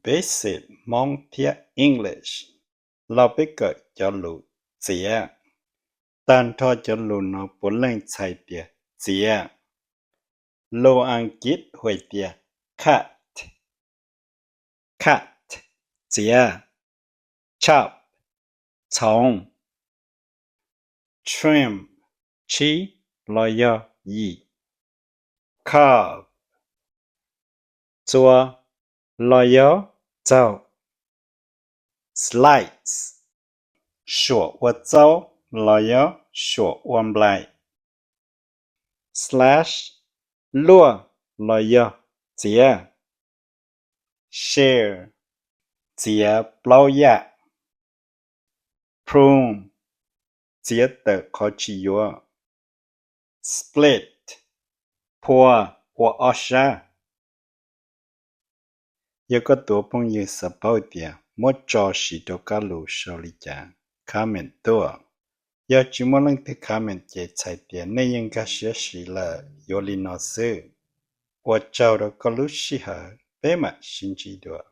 Basic Hmoob thiab English, los peb kawm cov lus txiav. Tag nrho cov lus no puav leej txhais tias txiav. Lus Askiv hu tias cut, cut, txiav, chop, txhoov, trim, tsib los yog yim, carve, txua los yog txaug, slice, suam ua txaub los yog suam ua nplai, slash, luaj los yog txiav, share, txiav plaub yam, prune, txiav tawm qhov tsis yuav, split, phua ua ob sab. Yog koj tus phooj ywg xav paub tias muab tso siv rau kab lus sau li cas, comment tuaj. Yog tsis muaj leej twg comment ces txhais tias nej yeej nkag siab siv lawm. Yuav li no xwb. Ua tsaug rau koj lub sij hawm, peb mam sib ntsib dua.